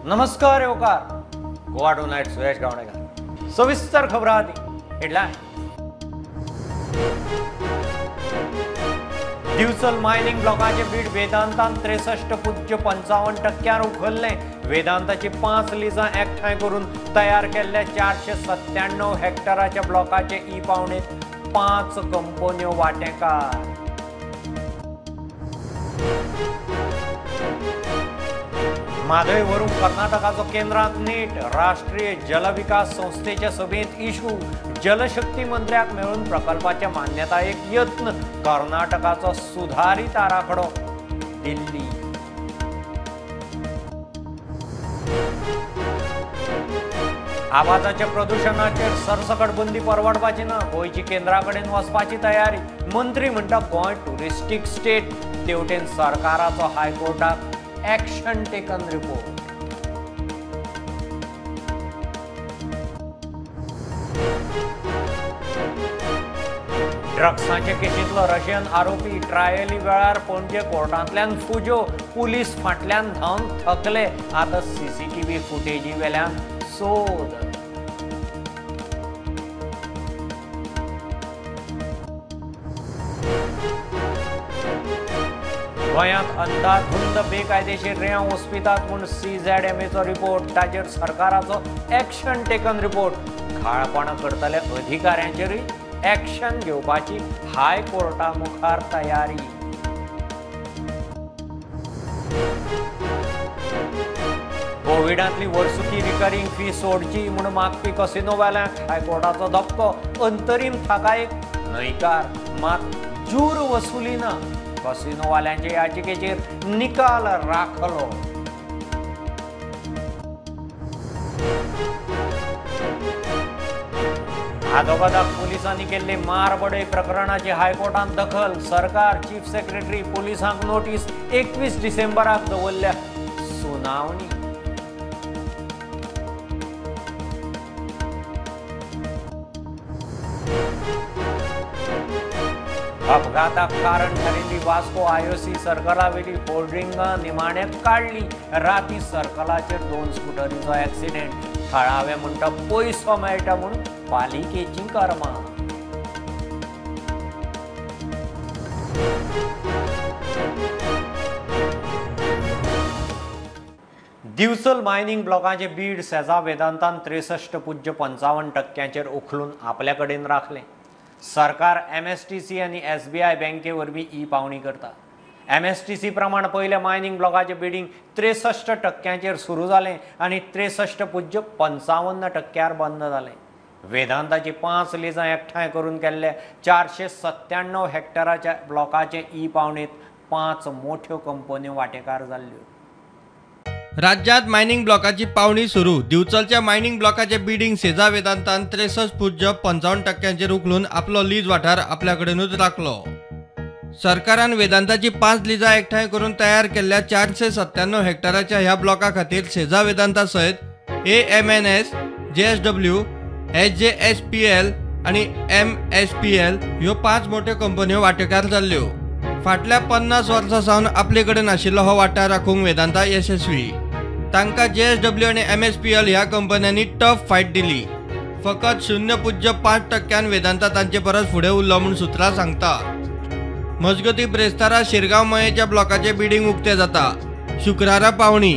नमस्कार येवकार गोवा टुनायट सुरेश गावणेकर. सविस्तर खबरां आदी हेडलायन. दिवचल मायनिंग ब्लॉकाचे बीड वेदांतान 63.55% उखल्लें. वेदांताची 5 लिजां एकठांय करून तयार केल्ल्या 497 हेक्टराच्या ब्लॉकाचे ई पावणेंत 5 कंपन्यो वांटेकार. म्हादय व्हरूंक कर्नाटकाचो केंद्रांत नेट. राष्ट्रीय जलविकास संस्थेच्या सभेंत इशू. जलशक्ती मंत्र्याक मेळून प्रकल्पाच्या मान्यतायेक यत्न. कर्नाटकाचो सुधारीत आराखडो दिल्ली. आवाजाच्या प्रदुशणाचेर सरसकट बंदी परवडपाची ना. गोंयची केंद्रा कडेन वचपाची तयारी. मंत्री म्हणटा गोंय ट्युरिस्टीक स्टेट. तेवटेन सरकाराचो हायकोर्टाक ॲक्शन टेकन रिपोर्ट. ड्रग्साचे केशींतलो रशियन आरोपी ट्रायली वेळार पणजे कोर्टांतल्यान फुज्यो. पुलीस फाटल्यान धांवन थकले. आतां सीसीटीव्ही फुटेजी वेल्यान सोद. गोंयांत अंदाधुंद बेकायदेशीर रेंव ओस्पितात म्हूण सीझेडएमएचो रिपोर्ट. ताचेर सरकाराचो ॲक्शन टेकन रिपोर्ट. घाळपणां करतल्या अधिकाऱ्यांचेरूय ॲक्शन घेवपाची हायकोर्टा मुखार तयारी. कोविडांतली वर्सुकी रिकरींग फी सोडची म्हूण मागपी कसिनोवाल्यांक हायकोर्टाचो धपको. अंतरीम थाकायेक न्हयकार, मात जूर वसुली ना. कसिनोवाल्यांचे याचिकेचेर निकाल राखलो. आदोगादाक पुलिसांनी केल्ले मारबडय प्रकरणाची हायकोर्टांत दखल. सरकार, चीफ सेक्रेटरी, पुलिसांक नोटीस. 21 डिसेंबराक दवरल्या सुनावणी. अपघाताक कारण थारिल्ली वास्को आयओसी सर्कलावेली होल्डिंगां निमाणें काडली. राती सर्कलाचेर 2 स्कुटरींचो ॲक्सिडेंट. थळावे म्हणटा पयसो मेळटा म्हूण पालिकेचीं कर्मां. दिवचल मायनिंग ब्लॉकाचे बीड सेजा वेदांतान 63.55% उखलून आपल्या कडेन राखलें. सरकार एमएसटीसी आनी एसबीआय बँके वरवीं ई पावणी करता. एमएसटीसी प्रमाण पयल्या मायनिंग ब्लॉकाचें बिडींग 63% सुरू जालें आनी 63.55% बंद जालें. वेदांताची 5 लिजां एकठांय करून केल्ले 497 हेक्टराच्या ब्लॉकाचे ई पावणेंत 5 मोठ्यो कंपन्यो वांटेकार जाल्ल्यो. राज्यात मायनिंग ब्लॉकाची पावणी सुरू. दिवचलच्या मायनिंग ब्लॉकाचे बिडिंग सेजा वेदांतान 63.55% उखलून आपलो लीज वाठार आपल्याकडेनूच राखलो. सरकारान वेदांताची 5 लिजां एकठांय करून तयार केल्ल्या 497 हेक्टराच्या ह्या ब्लॉका खातीर सेजा वेदांता सयत AMNS, JSW, HJSPL आनी MSPL ह्यो 5 मोठ्यो कंपन्यो वांटेकार जाल्ल्यो. फाटल्या 50 वर्सां सावन आपले कडेन आशिल्लो हो वाठार राखूंक वेदांता यशस्वी. तांकां JSW आनी MSPL ह्या कंपन्यांनी टफ फायट दिली. फकत 0.5% वेदांता तांचे परस फुडें उरलो म्हूण सुत्रां सांगता. मजगती ब्रेस्तारा शिरगांव मयेच्या ब्लॉकाचें बिडींग उक्तें जाता. शुक्रारा पावणी.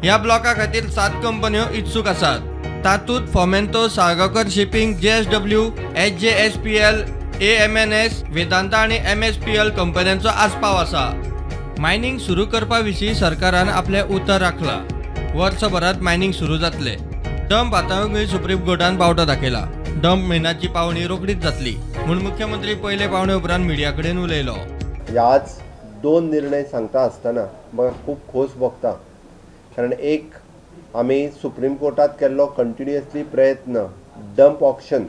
ह्या ब्लॉका खातीर 7 कंपन्यो इत्सूक आसात. तातूंत Fomento, Salgaocar shipping, JSW, HJSPL, AMNS, Vedanta आनी MSPL कंपन्यांचो आस्पाव आसा. मायनिंग सुरू करपा विशीं सरकारान आपलें उतर राखलां. वर्सभरांत मायनिंग सुरू जातलें. डंप हाताळूंकय सुप्रीम कोर्टान बावटो दाखयला. डंप म्हयन्याची पावणी रोखडीच जातली म्हूण मुख्यमंत्री पयले पावणे उपरांत मिडिया कडेन उलयलो. आज 2 निर्णय सांगता आसतना म्हाका खूब खोस भोगता. कारण एक आमी सुप्रीम कोर्टात केल्लो कंटिन्युअसली प्रयत्न डंप ऑक्शन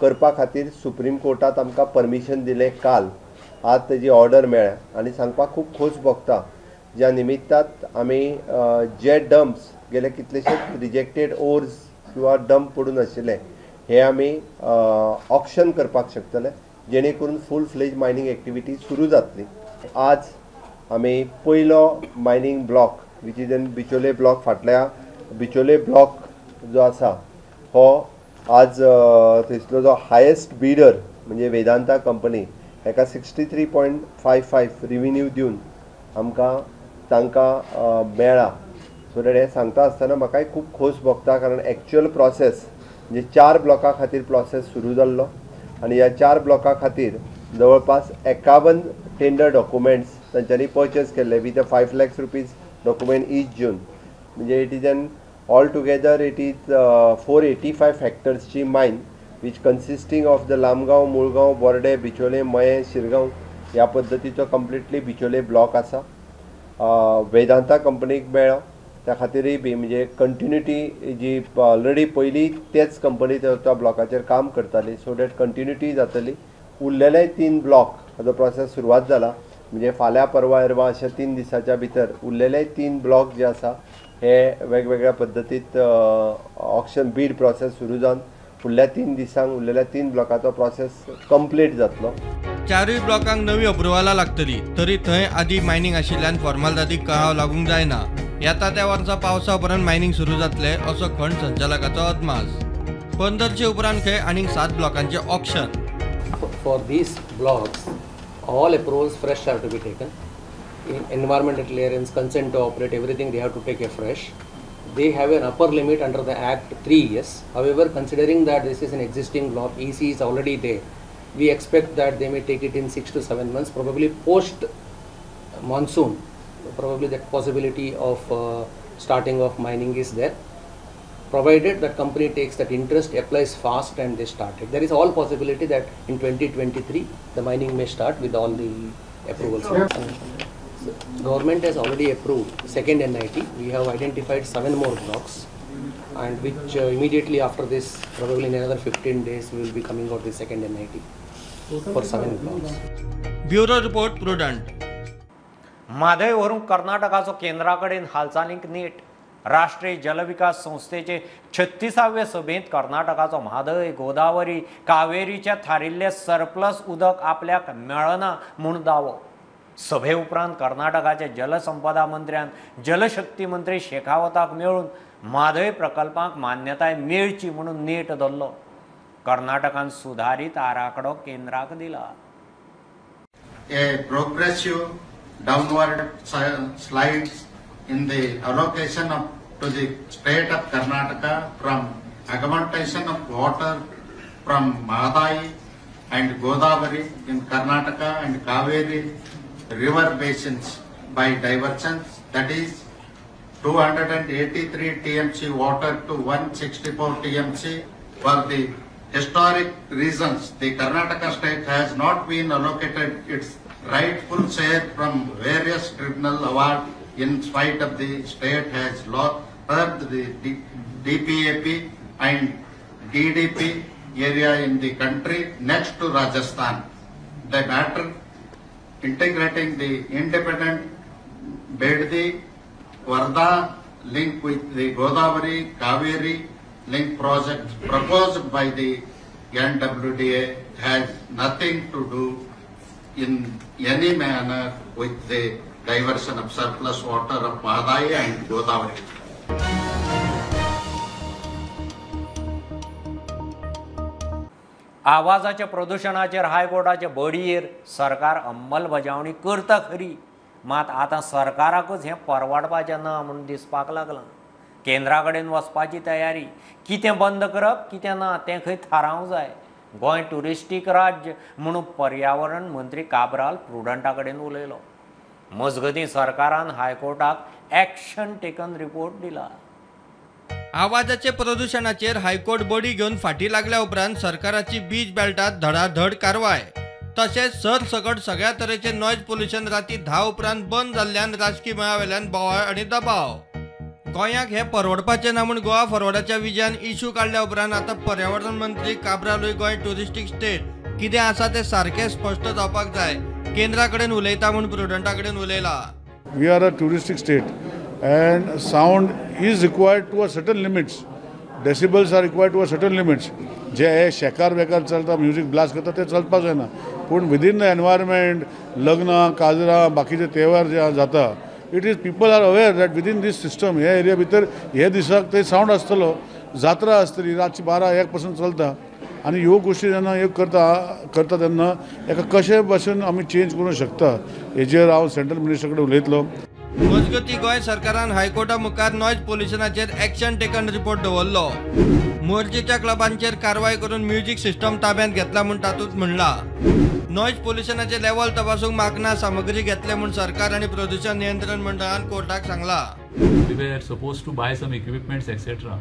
करपा खातीर सुप्रीम कोर्टात आमकां परमिशन दिलें. काल आज तेजी ऑर्डर मेळ्ळ्या आनी सांगपाक खूब खोस भोगता. ज्या निमित्तात आमी जे डंप्स गेले कितलेशेच रिजेक्टेड ओर्स किंवा डंप पडून आशिल्ले हे आमी ऑक्शन करपाक शकतले, जेणे करून फूल फ्लेज मायनींग एक्टिविटी सुरू जातली. आज आमी पयलो mining block which is in Bicholim block फाटल्या बिचोले ब्लॉक जो आसा हो आज थंयसलो जो हायेस्ट बिडर म्हणजे वेदांता कंपनी हेका 63.55 रिव्हेन्यू दिवन आमकां तांकां मेळ्ळा. सो that हें सांगता आसतना म्हाकाय खूब खोस भोगता, कारण एक्चुअल प्रोसेस म्हणजे 4 ब्लॉका खातीर प्रोसेस सुरू जाल्लो आनी ह्या 4 ब्लॉका खातीर जवळपास 51 टेंडर डॉक्युमेंट्स तांच्यांनी पर्चेस केल्ले with a 5 lakhs rupees document each June. म्हणजे it is an all together it is 485 हेक्टर्सची mine which consisting of the Lamgaon, Mulgaon, Borde, Bicholim, Mayem, Shirgaon ह्या पद्दतीचो कंप्लिटली बिचोले ब्लॉक आसा. वेदांता कंपनीक मेळ्ळो त्या खातीरय बी म्हणजे कंटिन्युटी जी ऑलरेडी पयलीं तेच कंपनी त्या ब्लॉकाचेर काम करताली, सो that continuity जातली. उरलेले 3 ब्लॉक हाजो प्रोसेस सुरवात जाला, म्हणजे फाल्यां परवा एरवा अशा 3 दिसाच्या भितर उरलेले 3 ब्लॉक जे आसा हे वेगवेगळ्या पद्दतीत ऑक्शन बीड प्रोसेस सुरू जावन फुडल्या 3 दिसांक उरलेल्या 3 ब्लॉकाचो प्रोसेस कंप्लीट जातलो. 4 ब्लॉकांक नवी अप्रुवलां लागतली तरी थंय आदी मायनिंग आशिल्ल्यान फॉर्मालदादीक कळाव लागूंक जायना. येता त्या वर्सा पावसा उपरांत मायनिंग सुरू जातले असो खण संचालकाचो अदमास. 15 उपरांत खंय आनीक 7 ब्लॉकांचे auction. For these blocks all approvals fresh are to be taken. In environmental clearance, consent to operate, everything they have to take a fresh. They have an upper limit under the Act 3 years. However, considering that this is an existing block, EC is already there, we expect that they may take it in 6 to 7 months, probably post monsoon. Probably that possibility of starting of mining is there, provided that company takes that interest, applies fast and they start it. There is all possibility that in 2023 the mining may start with all the approvals. So, government has already approved second NIT. We have identified 7 more blocks, and which immediately after this, probably in another 15 days, we will be coming out with second NIT for 7 blocks. Bureau report, Prudent. Mhadei व्हरूंक कर्नाटकाचो केंद्रा कडेन हालचालींक नेट. राष्ट्रीय जलविकास संस्थेचे 36वे सभेंत कर्नाटकाचो Mhadei, Godavari, कावेरीच्या थारिल्ले surplus उदक आपल्याक मेळना म्हूण दावो. सभे उपरांत कर्नाटकाचे जलसंपदा मंत्र्यान जलशक्ती मंत्री शेखावताक मेळून म्हादय प्रकल्पाक मान्यताय मेळची म्हणून नेट धरलो. कर्नाटकान सुधारीत आराखडो केंद्राक दिला. A progressive downward slides in the allocation of to the state of Karnataka from augmentation of water from Mahadayi and Godavari in Karnataka and Kaveri river basins by diversions, that is 283 TMC water to 164 TMC. For the historic reasons, the Karnataka state has not been allocated its rightful share from various tribunal award, in spite of the state has lost the DPAP and DDP area in the country next to Rajasthan. The matter integrating the independent Beddi Wardha link with the Godavari Kaveri link project proposed by the NWDA has nothing to do in any manner with the diversion of surplus water of Mahadayi and Godavari. आवाजाच्या प्रदुशणाचेर हायकोर्टाचे बडयेर सरकार अंमलबजावणी करता खरी, मात आतां सरकाराकूच हें परवडपाचें ना म्हूण दिसपाक लागलां. केंद्रा कडेन वचपाची तयारी, कितें बंद करप कितें ना तें खंय थारावंक जाय. गोंय ट्युरिस्टीक राज्य म्हणून पर्यावरण मंत्री काब्राल प्रुडंटा कडेन उलयलो. मजगतीं सरकारान हायकोर्टाक एक्शन टेकन रिपोर्ट दिला. आवाजाचे प्रदुशणाचेर हायकोर्ट बडी घेवन फाटी लागल्या उपरांत सरकाराची बीच बेल्टात धडाधड कारवाय. तशेंच सरसकट सगळ्या तरेचे नॉयज पोल्युशन राती 10 उपरांत बंद जाल्ल्यान राजकी मळावेल्यान बोवाळ आनी दबाव. गोंयाक हे परवडपाचें ना म्हूण गोवा फॉरवर्डाच्या विजयान इशू काडल्या उपरांत आतां पर्यावरण मंत्री काब्रालूय गोंय ट्युरिस्टीक स्टेट कितें आसा तें सारकें स्पश्ट जावपाक जाय, केंद्रा कडेन उलयता म्हूण प्रुडंटा कडेन उलयला. We are a touristic state and sound is required to a certain limits. Decibels are required to a certain limits. जे हे शेकार बेकार चलता, म्युजीक ब्लास्ट करता ते चलपाक जायना, पूण विदीन the environment लग्न काजरां बाकीचे तेवार जे जाता It is people are aware that within this system हे एरिया भितर हे दिसाक ते सावंड आसतलो, जात्रा आसतली, रातची 12-1 पासून चलता आनी ह्यो गोश्टी जेन्ना ह्यो करता करता तेन्ना एका कशे भाशेन आमी चेंज करूंक शकता हेजेर हांव सेंट्रल मिनिस्टर कडेन उलयतलो. मजगती गोंय सरकारान हायकोर्टा मुखार नॉयज पोल्युशनाचेर एक्शन टेकन रिपोर्ट दवरलो. मोर्जेच्या क्लबांचेर कारवाय करून म्युझिक सिस्टम ताब्यांत घेतला म्हूण तातूंत म्हणला. नॉयज पोल्युशनाचे लेवल तपासूंक मागना सामग्री घेतले म्हूण सरकार आनी प्रदूषण नियंत्रण मंडळान कोर्टाक सांगला. We were supposed to buy some equipments etc.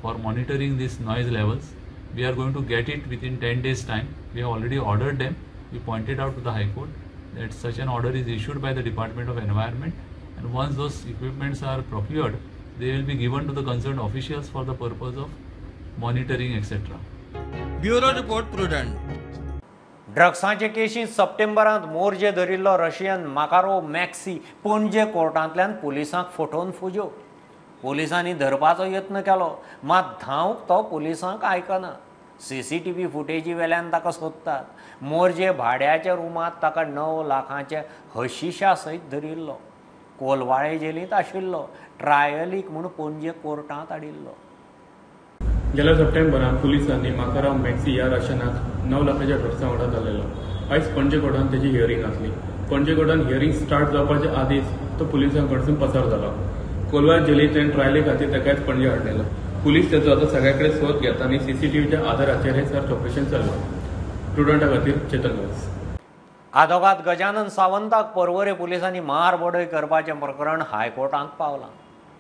for monitoring these noise levels. We are going to get it within 10 days time. We have already ordered them. We pointed out to the High Court that such an order is issued by the Department of Environment, and once those equipments are procured, they will be given to the concerned officials for the purpose of monitoring etc. Bureau report, Prudent. ड्रग्सांचे केशींत सप्टेंबरांत मोर्जे धरिल्लो Russian माकारो मॅक्सी पणजे कोर्टांतल्यान पुलिसांक फटोवन फुज्यो. पुलिसांनी धरपाचो यत्न केलो मात धांवक तो पुलिसांक आयकना. सीसीटीव्ही फुटेजी वेल्यान ताका सोदतात. मोर्जे भाड्याच्या रुमांत ताका 9 लाखांचे हशिशा सयत धरिल्लो. कोलवाळे जेलींत आशिल्लो. ट्रायलीक म्हूण पणजे कोर्टांत हाडिल्लो. गेल्या सप्टेंबरान पुलिसांनी माकाराव मॅक्सी ह्या रशियनाक 9 लाखाच्या ड्रग्सां वांगडा धरलेलो. आयज पणजे कोर्टान तेजी हियरींग आसली. पणजे कोर्टान हियरींग स्टार्ट जावपाच्या आदींच तो पुलिसां कडसून पसार जालो. कोलवाळ जेलींतल्यान ट्रायली खातीर ताका आयज पणजे हाडलेलो. पुलीस तेचो आतां सगळ्या कडेन सोद घेता आनी सीसीटीव्हीच्या आदाराचेर हें सर्च ऑपरेशन चल्लां. प्रुडंटा खातीर चेतन गांवस. आदोगाद गजानन सावंताक पर्वरे पुलिसांनी मार बडय करपाचें प्रकरण हायकोर्टांत पावलां.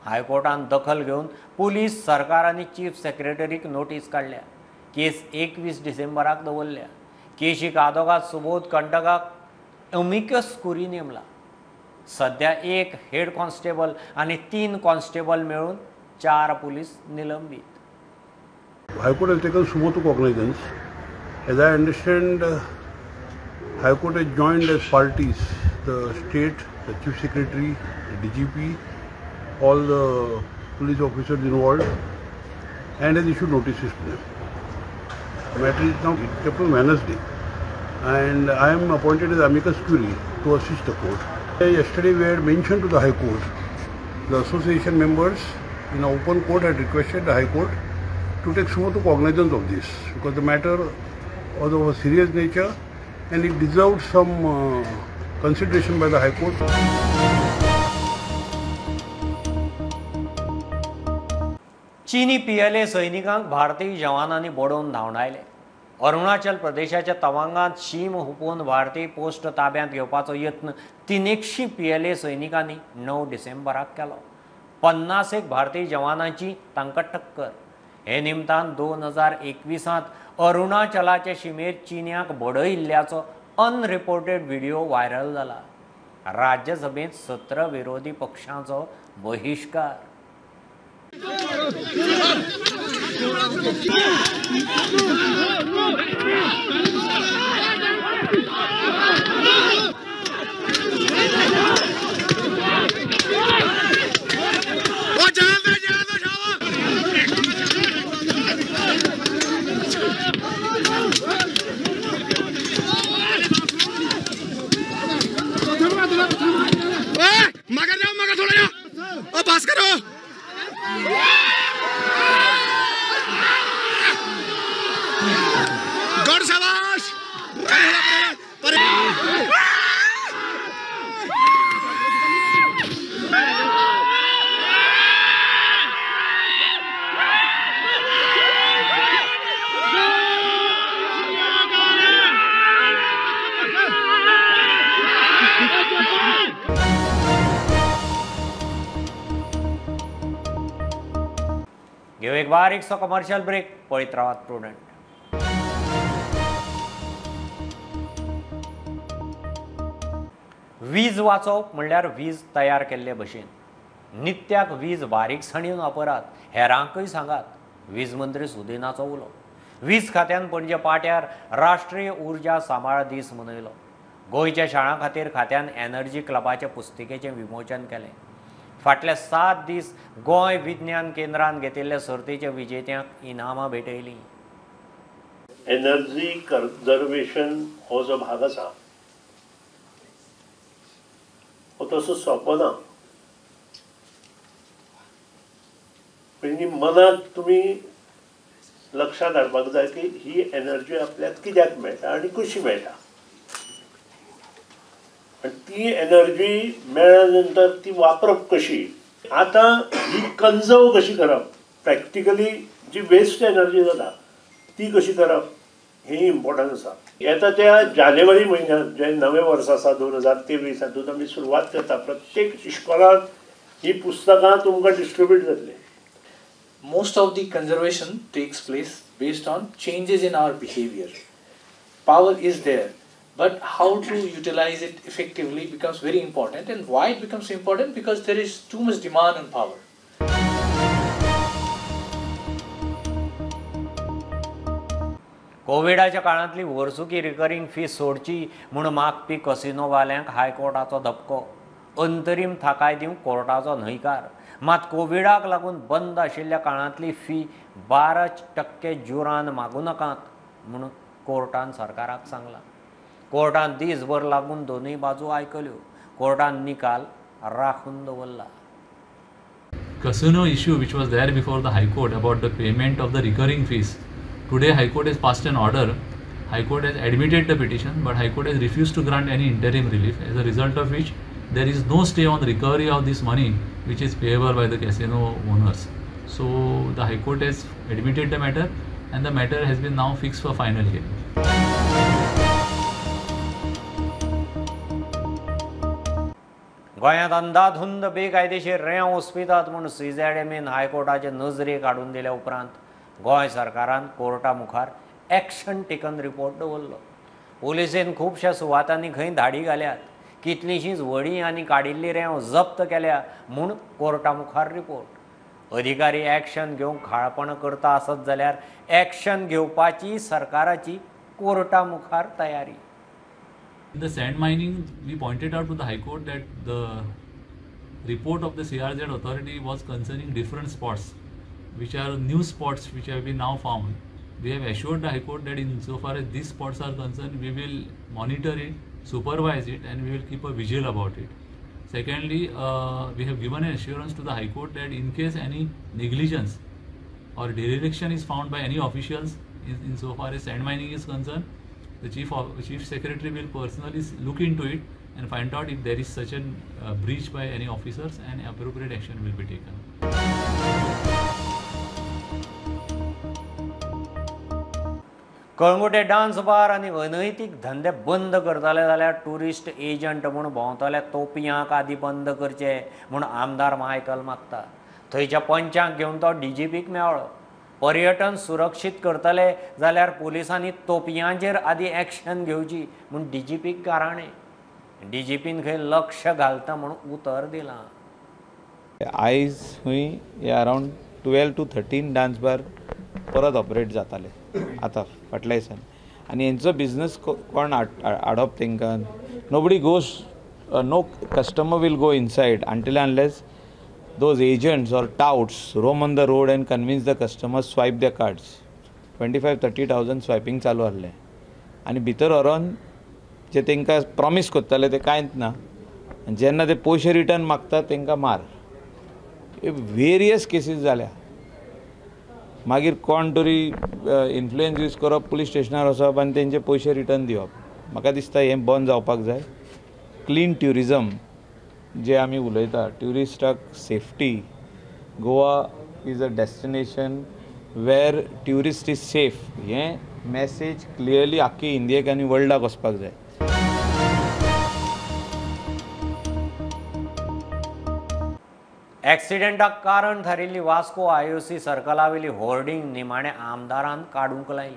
हायकोर्टान दखल घेवन पुलीस सरकार आनी चीफ सेक्रेटरीक नोटीस काडल्या. केस 21 डिसेंबराक दवरल्या. केशीक आदोगाद सुबोध कंटकाक अमिकस कुरी नेमला. सध्या 1 हेड कॉन्स्टेबल आनी 3 कॉन्स्टेबल मेळून 4 पुलीस निलंबीत. High Court has taken suo motu cognizance. As I understand, High Court has joined as parties the state, the Chief Secretary, the DGP, all the police officers involved, and has issued notices to them. The matter is now kept on Wednesday, and I am appointed as amicus curiae to assist the court. Yesterday we had mentioned to the High Court, the association members in open court had requested the High Court to take suo motu cognizance of this, because the matter was of a serious nature and it deserved some consideration by the High Court. चीनी PLA सैनिकांक भारतीय जवानांनी बडोवन धांवडायले. अरुणाचल प्रदेशाच्या तवांगांत शीम हुपून भारतीय post ताब्यांत घेवपाचो यत्न 300 पीएलए सैनिकांनी 9 डिसेंबराक केलो. 50 भारतीय जवानांची तांकां टक्कर. हे निमतान 2021 अरुणाचलाचे शिमेर चीन्याक बडयिल्ल्याचो अनरिपोर्टेड व्हिडिओ व्हायरल जाला. राज्यसभेंत 17 विरोधी पक्षांचो बहिश्कार. मगर जाओ, मगर थोड़ा जाओ, पास करो। गौर शाबाश। घेऊ एक बारीकसो कमर्शियल ब्रेक. पळयत रावात प्रुडंट. वीज वाचोवप म्हणल्यार वीज तयार केल्ले भशेन. नित्याक वीज बारीकसाणीन वापरात, हेरांकय सांगात. वीज मंत्री सुदिनाचो उलो. वीज खात्यान पणजे पाट्यार राष्ट्रीय ऊर्जा सांबाळ दीस मनयलो. गोंयच्या शाळां खातीर खात्यान एनर्जी क्लबाच्या पुस्तिकेचें विमोचन केलें. फाटले 7 दीस गोंय विज्ञान केंद्रान घेतिल्ले सर्तीच्या विजेत्यांक इनामां भेटयलीं. एनर्जी कंजर्वेशन हो जो भाग आसा हो तसो सोंपो ना. पयलीं मनांत तुमी लक्षांत हाडपाक जाय की ही एनर्जी आपल्याक कित्याक मेळटा आनी कशी मेळटा, आनी ती एनर्जी मेळ्ळ्या नंतर ती वापरप कशी, आतां ही कन्जर्व कशी करप, प्रॅक्टिकली जी वेस्ट एनर्जी जाता ती कशी करप हें इम्पॉर्टंट आसा. येता त्या जानेवारी म्हयन्यांत जें नवें वर्स आसा 2023 हातूंत आमी सुरवात करता. प्रत्येक इश्कोलांत ही पुस्तकां तुमकां डिस्ट्रिब्यूट जातली. Most of the conservation takes place based on changes in our behavior. Power is there, but how to utilize it effectively becomes very important. And why it becomes important? Because there is too much demand on power. कोविडाच्या काळांतली वर्सुकी recurring fee सोडची म्हूण मागपी कसिनोवाल्यांक हायकोर्टाचो धपको. अंतरीम थाकाय दिवंक कोर्टाचो न्हयकार. मात कोविडाक लागून बंद आशिल्ल्या काळांतली फी 12% जुरान मागूं नाकात म्हूण कोर्टान सरकाराक सांगलां. कोर्टान दीसभर लागून दोनूय बाजू आयकल्यो. कोर्टान निकाल राखून दवरला. Casino issue which was there before the High Court about the payment of the recurring fees. Today High Court has passed an order. High Court has admitted the petition, but High Court has refused to grant any interim relief, as a result of which there is no stay on recovery of this money which is payable by the casino owners. So the High Court has admitted the matter and the matter has been now fixed for final hearing. गोंयांत अंदाधुंद बेकायदेशीर रेंव ओस्पितात म्हूण सीझेडएमएन हायकोर्टाचे नजरेक हाडून दिल्या उपरांत गोंय सरकारान Carta मुखार एक्शन टेकन रिपोर्ट दवरलो. पुलिसेन खुबश्या सुवातांनी खंय धाडी घाल्यात, कितलींशींच व्हडीं आनी काडिल्ली रेंव जप्त केल्या म्हूण कोर्टा मुखार रिपोर्ट. अधिकारी एक्शन घेवंक खाळपणां करता आसत जाल्यार एक्शन घेवपाची सरकाराची कोर्टा मुखार तयारी. In the sand mining, we pointed out to the High Court that the report of the CRZ authority was concerning different spots, which are new spots which have been now found. We have assured the High Court that in so far as these spots are concerned, we will monitor it, supervise it, and we will keep a vigil about it. Secondly, we have given an assurance to the High Court that in case any negligence or dereliction is found by any officials in so far as sand mining is concerned, the Chief Secretary will personally look into it and find out if there is such a breach by any officers, and appropriate action will be taken. Calangute dance bar आनी अनैतीक धंदे बंद करतले जाल्यार tourist agent म्हूण भोंवतल्या तोपयांक आदी बंद करचे म्हूण आमदार मायकल मागता. थंयच्या पंचांक घेवन तो डीजीपीक मेळ्ळो. पर्यटन सुरक्षीत करतले जाल्यार पुलिसांनी तोपयांचेर आदी एक्शन घेवची म्हूण डीजीपीक गाराणें. डीजीपीन खंय लक्ष घालता म्हूण उतर दिलां. आयज खंय हे अरावंड 12 to 13 dance bar परत ऑपरेट जाताले आतां फाटल्या दिसांनी, आनी हेंचो बिजनस कोण हाडप तांकां? Nobody goes, no customer will go inside until unless those agents or touts roam on the road and convince the customers, swipe their cards. 25-30,000 swiping चालू आहलें आनी भितर व्हरोन जे तांकां प्रॉमीस करताले ते कांयच ना, आनी जेन्ना ते पयशे रिटर्न मागता तांकां मार. वेरियस केसीस जाल्या. मागीर कोण तरी इन्फ्लुयन्स यूज करप, पुलीस स्टेशनार वचप आनी तेंचे पयशे रिटर्न दिवप. म्हाका दिसता हें बंद जावपाक जाय. क्लीन ट्युरिजम जे आमी उलयता, ट्युरिस्टाक safety, Goa is a destination where tourist is safe, हें मॅसेज क्लियरली आख्खी इंडियेक आनी वर्ल्डाक वचपाक जाय. एक्सिडेंटाक कारण थारिल्ली वास्को आयओसी सर्कलावेली होर्डिंग निमाणे आमदारान काडूंक लायली.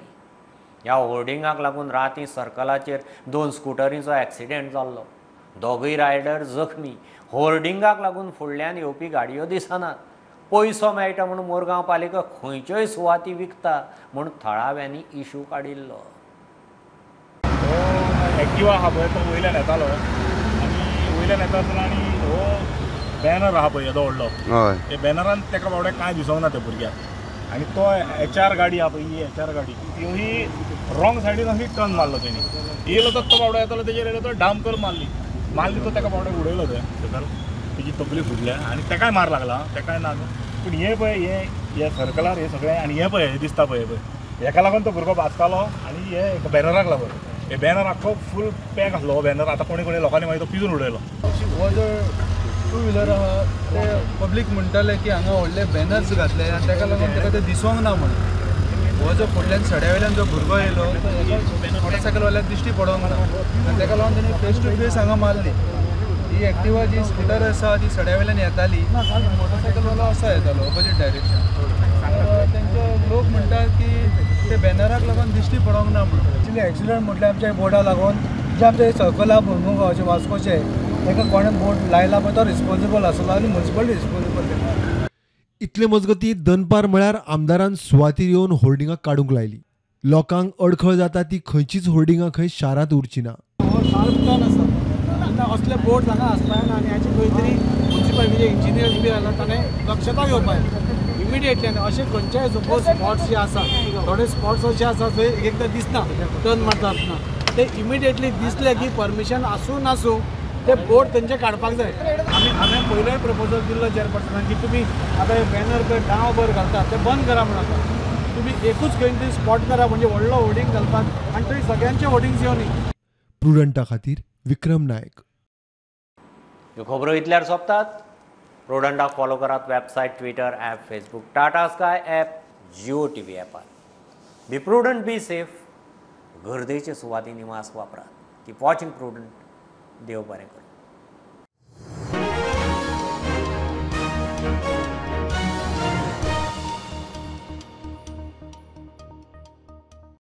ह्या होर्डिंगाक लागून रातीं सर्कलाचेर 2 स्कुटरींचो एक्सिडेंट जाल्लो. दोगूय रायडर जखमी. होर्डिंगाक लागून फुडल्यान येवपी गाडयो दिसनात. पयसो मेळटा म्हूण मुरगांव पालिका खंयच्योय सुवाती विकता म्हूण थळाव्यांनी इशू काडिल्लो. एक्टिवा आहा पळय तो वयल्यान येतालो आनी वयल्यान येता आसतना आनी हो बॅनर आहा पळय येदो व्हडलो, त्या बॅनरान ताका बावड्या कांय दिसोंक ना त्या भुरग्याक, आनी तो एच आर गाडी आहा पळय, ही एच आर गाडी ती ही रॉंग सायडीन अशी टर्न मारलो तेणी. येयलो तर तो बावडो येतालो तेजेर येयलो तो डाम कर मारली मारली तो ताका बावड्याक उडयलो थंय सकयल, तेजी तकली फुटल्या आनी ताकाय मार लागला, ताकाय ना न्हू. पूण हें पळय हें हे सर्कलार हें सगळें आनी हें पळय हें दिसता पळय पळय हेका लागून तो भुरगो वाचतालो आनी हे बॅनराक लागून हे बॅनर आख्खो फूल पॅक आसलो हो बॅनर आतां कोणी कोणी लोकांनी मागीर तो पिजून उडयलो. हो जो टू व्हिलर आहा ते पब्लीक म्हणटाले की हांगा व्हडले बॅनर्स घातले आनी ताका लागून ताका ते दिसोंक ना म्हणून. हो जो फुडल्यान सड्या वयल्यान जो भुरगो येयलो मोटरसायकलवाल्याक दिश्टी पडोंक ना आनी ताका लागून तेणी फेस टू फेस हांगा मारली. ही एक्टिवा जी स्कुटर आसा ती सड्या वयल्यान येताली, मोटरसायकलवालो असो येतालो ऑपोजीट डायरेक्शन. तेंचे लोक म्हणटात की ते बॅनराक लागून दिश्टी पडोंक ना म्हणून. एक्चुली एक्सिडंट म्हटल्यार आमच्या बोर्डा लागून जे आमचे सर्कल आहा मुरमुगांवचे वास्कोचे ताका कोणें बोर्ड लायला पळय तो रिस्पोन्सिबल आसलो आनी मुन्सिपलिटी रिस्पोन्सिबल. इतले मजगती दनपार म्हळ्यार आमदारान सुवातीर येवन होर्डिंगां काडूंक लायली. लोकांक अडखळ जाता ती खंयचीच होर्डिंगां खंय शारांत उरची ना. आतां असले बोर्ड हांगा आसपाक ना आनी हाची खंय तरी मुन्सिपालिटीचे इंजिनियर्स बी आसा ताणें दक्षता घेवपाक इमिडिएटली. आनी अशे खंयच्याय सपोज स्पॉट्स जे आसा थोडे स्पॉट्स अशे आसा थंय एक एकदां दिसना टर्न मारता आसतना ते इमिडिएटली दिसले की परमिशन आसूं नासूं ते बोर्ड तेंचे काडपाक जाय. आमी हांवें पयलोय प्रपोजल दिल्लो चेअरपर्सनाक की तुमी आतां हे बॅनर पळय गांवभर घालतात ते बंद करा म्हूण. आतां तुमी एकूच खंय तरी स्पॉट करा म्हणजे व्हडलो होर्डिंग घालपाक आनी थंय सगळ्यांचे होर्डिंग्स येवनी. प्रुडंटा खातीर विक्रम नायक. ह्यो खबरो इतल्यार सोंपतात. प्रुडंटाक फॉलो करात website, Twitter app, Facebook, Tata Sky app, Jio TV ॲपार. Be prudent, be safe. गर्देचे सुवातींनी मास्क वापरात. Keep watching Prudent. देव बरें करूं.